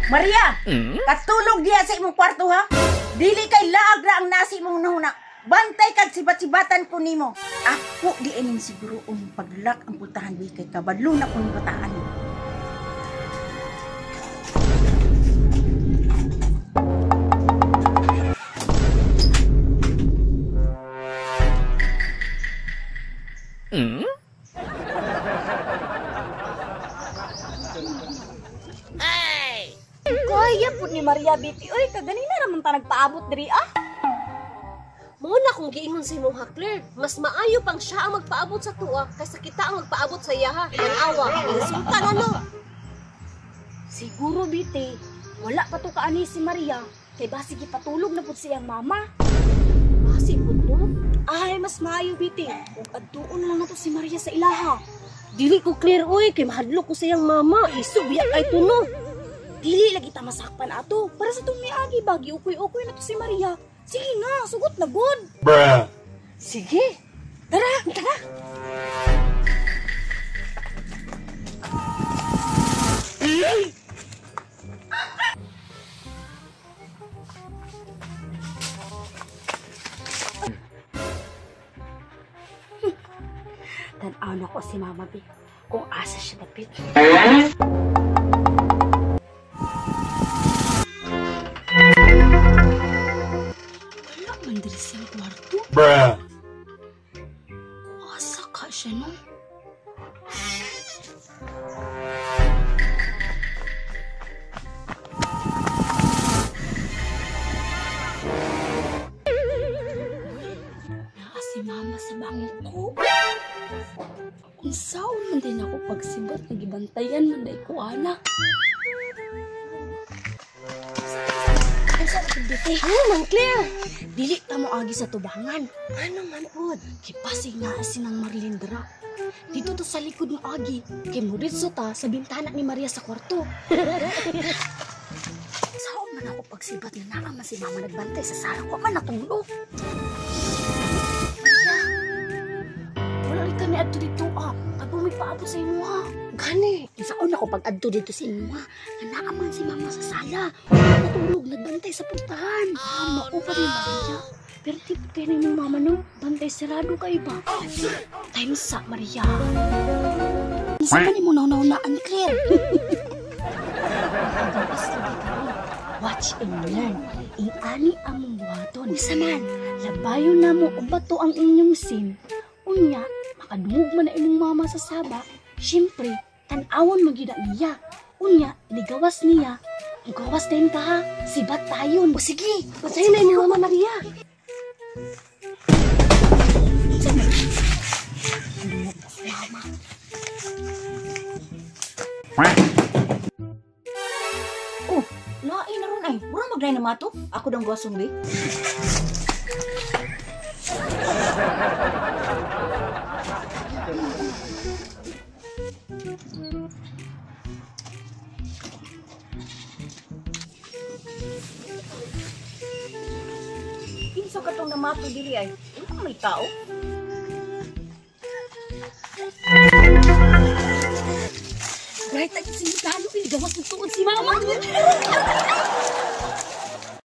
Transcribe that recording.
Maria, katulog diya sa imong kwarto ha. Dili kay laag ra ang nasi mong nahuna. Bantay kag sibat-sibatan ko nimo. Ako di ining siguro ang paglak ang putahan bi kay kabalo na kun bataan. Kaya po ni Maria Betty, oy, kaganina raman ta nagpaabot diri ah. Mao na kung giingon sa imong ha, Claire, mas maayo pang siya ang magpaabot sa tuwa kaysa kita ang magpaabot sa iyaha. Tan-awa, insulta na no. Siguro Betty, wala pa to kaani si Maria, kay basi gipatulog na pud siyang mama. Basi pud no. Ay, mas maayo Betty, ug adtuon lang nato si Maria sa ilaha. Dili ko Claire oy, kay mahadlok ko sa iyang mama, isubya kay tuno. Dili lagi ta masakpan ato, para sa tong miagi ba giukoy-ukoy na to si Maria. Sige na, sugot na gud. Bruh. Sige. Tara, tara. Tan-aw na ko si Mama B kung asa siya dapit. Wala man diri siyang kwarto. Bruh. Asa ka siya no? Naa si Mama sa bangko. Unsaon man din ako pagsibat, nagibantayan man day ko ana. Unsa ra pud Betty? Ano man Claire? Dili ta mo agi sa tubangan. Ano man pud? Kipasig na sinang Marlindra. Dito to sa likod mo agi, kay muritso ta sa bintana ni Maria sa kwarto. Saon man ako pagsibat na naa man si Mama nagbantay sa sala ko man natulog. Maria, wala rin kami adto dito ah. Kabang may paabot sa imo ha. Gani. Saon ako pag adto dito sa imo ha. Nga naa man si Mama sa sala. Wala natulog, nagbantay sa pultahan. Oh, mao pa rin Maria. Pero di po kayo ng mama no, bantay sarado kayo ba? Time sa Maria. Isa pa ni mo nauna-unaan, Claire. Gawas lagi karon. Watch and learn. Ingani among buhaton. Unsa man, labayon na mo og bato ang inyong SIM. Unya, makadungog man na imong mama sa saba. Siyempre, tan-awon magyud na niya. Unya, ligawas niya. Gawas din ka ha. Sibat tayon. O sige, Patayin na imong mama Maria. Mama. Oh, lain na ron ay. Mura maglay na mato. Ako dang gwasong be. Kinsa katong namato diri ay? Wala may tao. Right, ay si Lalo, gawas ng tuod si Mama.